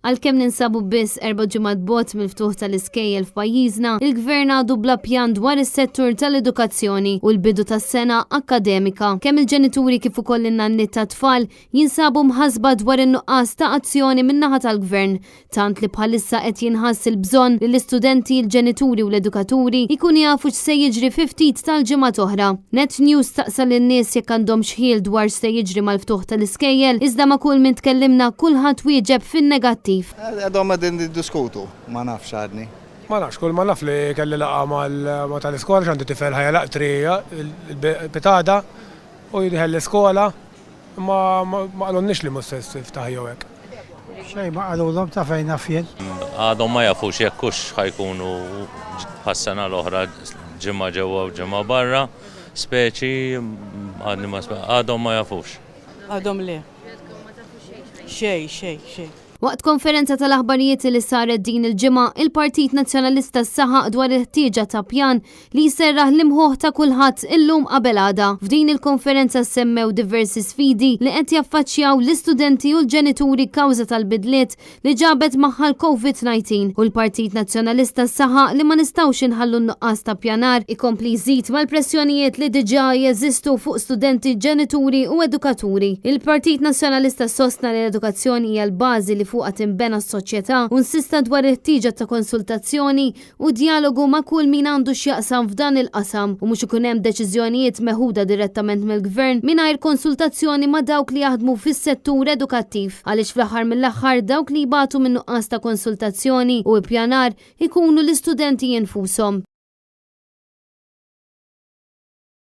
Għalkemm ninsabu biss erba' ġimgħat bogħod mill-ftuħ tal-iskejjel f'pajjiżna, il-Gvern għadu bla pjan dwar is-settur tal-edukazzjoni u l-bidu tas-sena akkademika. Kemm il-ġenituri kif ukoll in-nanniet tat-tfal jinsabu mħassba dwar in-nuqqas ta' azzjoni min-naħa tal-Gvern tant li bħalissa qed jinħass il-bżonn li l-istudenti, il-ġenituri u l-edukaturi jkunu jafu x'se jiġri fi ftit tal-ġimgħat oħra. Net News staqsa lin-nies jekk għandhomx ħjiel dwar x'se jiġri mal-ftuħ tal-iskejjel, iżda ma' kull min tkellimna kulħadd wieġeb fin-negattiv. Għadhom qegħdin jiddiskutu, ma nafx għadni. Ma nafx, kull ma naf li kelli laqgħa ma' tal-iskola għax għandi tifel ħa jagħlaq tri l-pitada u jidħel l-iskola. Imma ma qalulniex li mhux se tiftaħ jew hekk. Xejn ma qalulhom ta' fejn naf jien. Għadhom ma jafux jekk hux ħa jkunu bħas-sena l-oħra ġimgħa ġewwa u ġimgħa barra, speċi għadni ma għadhom ma jafux. Għadhom le. Xejn, xejn, xejn. Waqt konferenza tal-aħbarijiet li saret din il-ġimgħa, il-Partit Nazzjonalista saħaq dwar il-ħtieġa ta' pjan li jserraħ l-imħuħ ta' kulħadd illum qabel għada. F'din il-konferenza ssemmew diversi sfidi li qed jaffaċċjaw l-istudenti u l-ġenituri kawża tal-bidliet li ġabet magħha l-Covid-19 u l-Partit Nazzjonalista saħaq li ma nistgħux inħallu n-nuqqas ta' ppjanar ikompli jżid mal-pressjonijiet li diġà jeżistu fuq studenti, ġenituri u edukaturi. Il-Partit Nazzjonalista sostna li l-edukazzjoni hija l-bażi li fuqha tinbena s-soċjetà u insista dwar il-ħtieġa ta' konsultazzjoni u djalogu ma' kull min għandu x'jaqsam f'dan il-qasam u mhux ikun hemm deċiżjonijiet meħuda direttament mill-Gvern mingħajr konsultazzjoni ma' dawk li jaħdmu fis-settur edukattiv għaliex fl-aħħar mill-aħħar dawk li jbatu min-nuqqas ta' konsultazzjoni u ippjanar ikunu l-istudenti infushom.